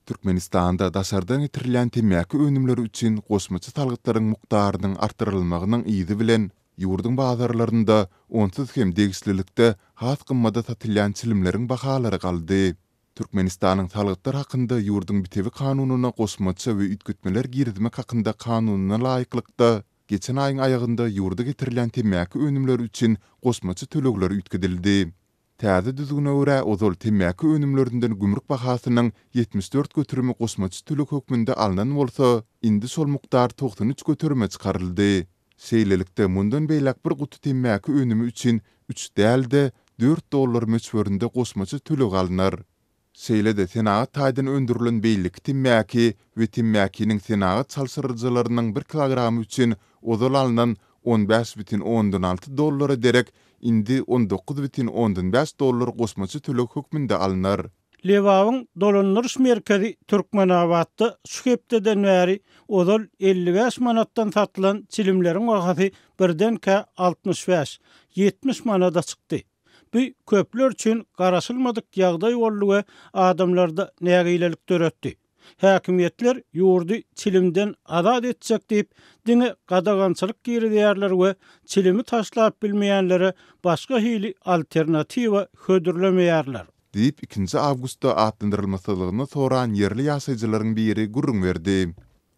Türkmenistanda daşardan getirilýän temmäki önümleri üçin goşmaça salgytlaryň mukdarynyň artdyrylmagynyň yzy bilen, ýurduň bazarlarynda onsuz hem degişlilikde has gymmada satylýan çilimleriň bahalary galdy. Türkmenistanyň Salgytlar hakynda ýurduň bitewi kanunyna goşmaça we üýtgetmeler girizmek hakynda kanunyna laýyklykda, geçen aýyň aýagynda ýurda getirilýän temmäki önümleri üçin goşmaça tölegler üýtgedildi. Täze düzgüne görä, ozal temmäki önümlerinden gümrük bahasynyň 74 göterimi goşmaça töleg hökmünde alnan bolsa, indi şol mukdar 93 göterime çykaryldy. Şeýlelikde, mundan beýläk bir guty temmäki önümi üçin üç däl-de, dört dollar möçberinde goşmaça töleg alnar. Şeýle-de senagat taýdan öndürilen beýleki temmäki we temmäkiniň senagat çalşyryjylarynyň bir kilogramy üçin ozal alnan 15 bütin ondan 6 dollara derek indi 19 bütin ondan 5 dollar goşmaça töleg hökmünde alnar. Lebabyň dolandyryş merkezi Türkmenabatda şu hepdeden bäri ozal 55 manatdan satylan çilimleriň bahasy birdenkä 65, 70 manada çykdy. Bu köpler üçin garaşylmadyk ýagdaý boldy we adamlarda nägilelik döretdi. Häkimiýetler ýurdy çilimden azat etjek diýip, diňe gadagançylyk girizýärler we çilimi taşlap bilmeýänlere başga hili alternatiwa hödürlemeýärler. Diýip, ikinji awgustda atlandyrylmasyzlygyny soran ýerli ýaşaýjylaryň biri gürrüň berdi.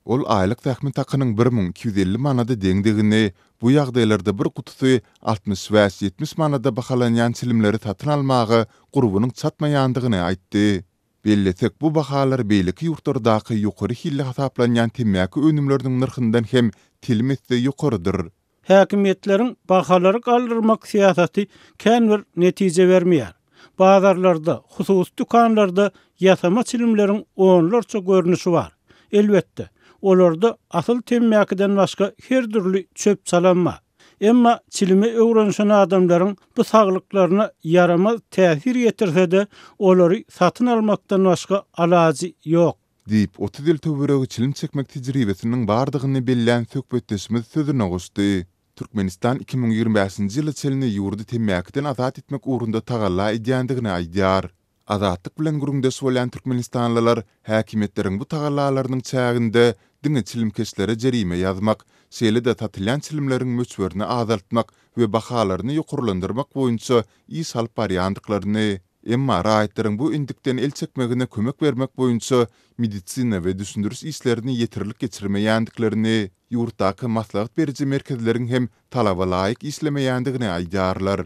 Ol aýlyk zähmet hakynyň 1250 manada deňdigini, bu ýagdaýlarda bir gutusy 65-70 manada bahalanýan çilimleri satyn almaga gurbunyň çatmaýandygyny aýtdy. Bellesek, bu bahalar beýleki ýurtlardaky ýokary hilli hasaplanýan temmäki önümleriniň nyrhyndan hem telim esse ýokarydyr. Häkimiýetleriň bahalary galdyrmak syýasaty kän bir netije bermeýär. Bazarlarda, hususy dükanlarda ýasama çilimleriň onlarça görnüşi bar. Elbetde, olarda asyl temmäkiden başga her dürli çöp-çalam bar. Emma çilime öwrenişen adamlaryň bu saglyklaryna ýaramaz täsir ýetirse-de, olary satyn almakdan başga alajy ýok. Diýip, 30 ýyl töweregi çilim çekmek tejribesiniň bardygyny bellän söhbetdeşimiz sözüne goşdy. Türkmenistan 2025-nji ýyla çenli ýurdy temmäkiden azat etmek ugrunda tagalla edýändigini aýdýar. Azatlyk bilen gürrüňdeş bolýan türkmenistanlylar häkimiýetleriň bu tagallalarynyň çäginde diňe çilimkeşlere jerime ýazmak, şeýle-de satylýan çilimleriň möçberini azaltmak we bahalaryny ýokarlandyrmak boýunça iş alyp barýandyklaryny, emma raýatlaryň bu endikden el çekmegine kömek bermek boýunça medisina we düşündiriş işlerini ýeterlik geçirmeýändiklerini, ýurtdaky maslahat beriji merkezleriň hem talaba laýyk işlemeýändigini aýdýarlar.